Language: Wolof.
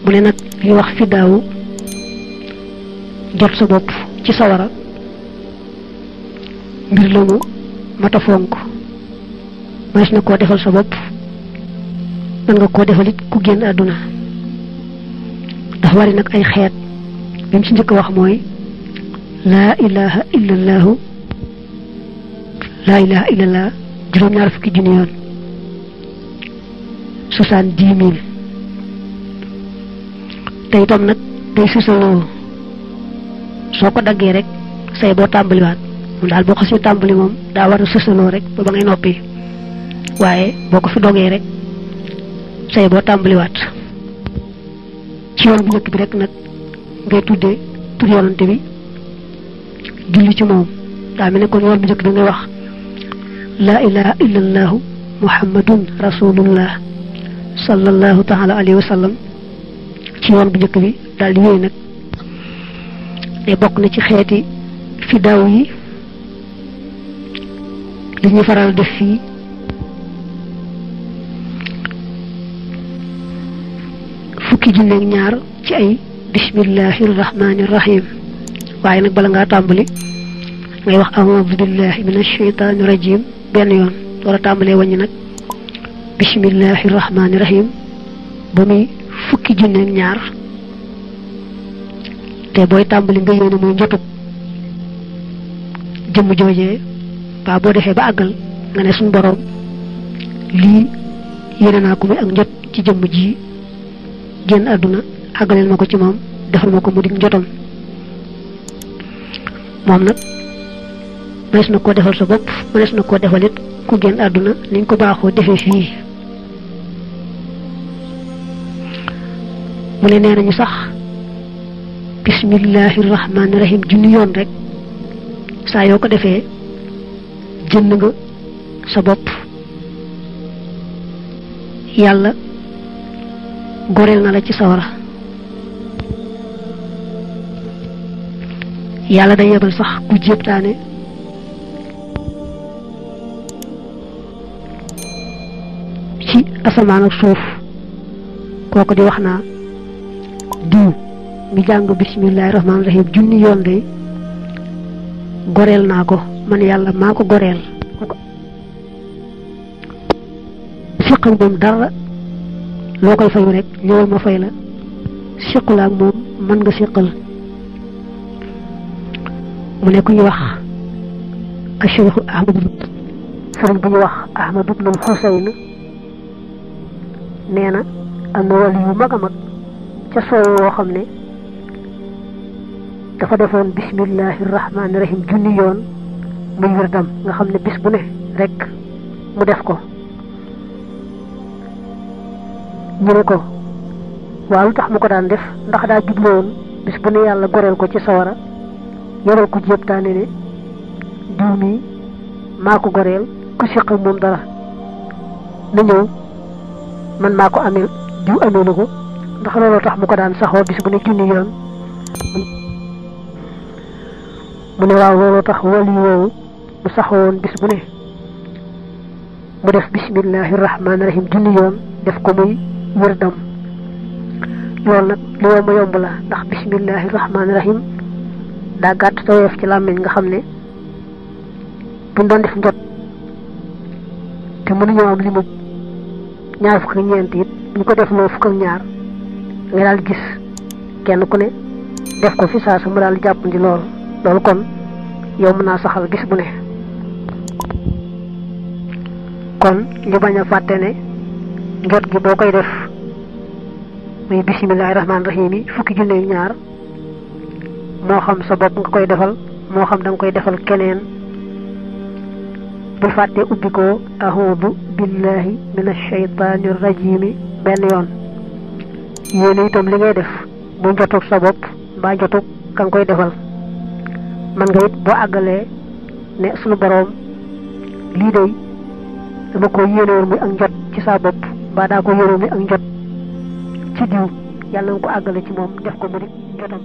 mu ne nag li wax fi daawu jot sa bopp ci sawara mbir la mu mata fonk mas na koo defal sa bopp man nga koo defal it ku génn àdduna dafa bari nag ay xeet bi mu ci njëkk wax mooy laa ilaha illallahu laa ilaha illallah juróom-ñaar fukki junni yoon 70 000 te itam nag day susaloo soo ko daggee rek say boo tàmbaliwaat moom daal boo xasee tàmbali moom daa war a susaloo rek ba ngay noppi waaye boo ko fi dogee rek say boo tàmbaliwaat ci yoon bu njëkk bi rek nag ngay tuddee tur yoonante bi julli ci moom daa mel ne kon yoon bu njëkk bi ngay wax laa ilaha illallahu muhammadun rasulullah sallallahu taala alayhi wa sallam ci yoon bu njëkk bi daal di wéy nag te bokk na ci xeeti fi daaw yi li ñuy faral def fii fukki junneeg ñaar ci ay bismillahi rahmani rahim waaye nag bala ngaa tàmbali ngay wax a'udhu billahi minash shaytani rajim benn yoon door a tàmbalee wàññi nag bismillahi rahmani rahim ba muy fukki junneeg ñaar te booy tàmbali nga yéene muy njotug jëmm joojee ba boo defee ba àggal nga ne suñu borom lii yéene naa ko muy ak njot ci jëmm ji génn àdduna àggaleel ma ko ci moom defal ma ko mu dig njotam moom nag mënees na koo defal sa bopp mënees na koo defal it ku génn àdduna niñ ko baaxoo defee fii mu ne nee nañu sax bismillahi rahmaani rahim junni yoon rek saa yoo ko defee jënd nga sa bopp yàlla goreel na la ci sawara yàlla day yebal sax ku jéptaane ci asamaan ak suuf kooku di wax naa diw mi jàng bismillahi rahmaani rahim junni yoon day goreel naa ko man yàlla maa ko goreel siqal moom dara loo koy fayu rek ñëwal ma fay la siqula ak moom mën nga siqal mu ne ku ñu wax a cheikhu ahmadu sëriñ bu ñu wax ahmadu ibn al-Husayn nee na am na wàll yu mag a mag ca soow woo xam ne dafa defoon bismillahi rahmaani rahim junni yoon muy wirdam nga xam ne bis bu ne rek mu def ko ñu ne ko waaw lu tax mu ko daan def ndax daa jubloon bis bu ne yàlla goreel ko ci sawara yoral ko jéptaane ne diw mi maa ko goreel ku siq ak moom dara na ñëw man maa ko ameel diw ameelu ko ndax looloo tax mu ko daan saxoo bis bu ne junni yoon mu ne waaw looloo tax wali woowu mu saxoon bis bu ne mu def bismillahi rahmaani rahim junni yoon def ko muy wërdam loolu nag lu yomb yomb la ndax bismillahi rahmaani rahim daa gàtt te woyof ci làmmiñ nga xam ne buñ doon def njot te mënuñoo am li mu ñaar fukk ak ñeent it ñu ko def loo fukk ak ñaar nga daal gis kenn ku ne def ko fi saa su mu daal jàppandi loolu kon yow mën naa saxal gis bu ne kon ñu bañ a fàtte ne njot gi boo koy def muy bismillahi rahmaani rahim yi fukki junne yu ñaar moo xam sa bopp nga koy defal moo xam da nga koy defal keneen bul fàtte ubbi ko a'uudu billahi minash shaytaani rajiimi benn yoon yéene itam li ngay def bu njotug sa bopp mbaa njotug ka nga koy defal man nga it boo àggalee ne sunu boroom lii day dama ko yéenewoon muy ak njot ci sa bopp mbaa daa ko yéenewoon muy ak njot ci diw yàlla nga ko àggale ci moom def ko mu di jotam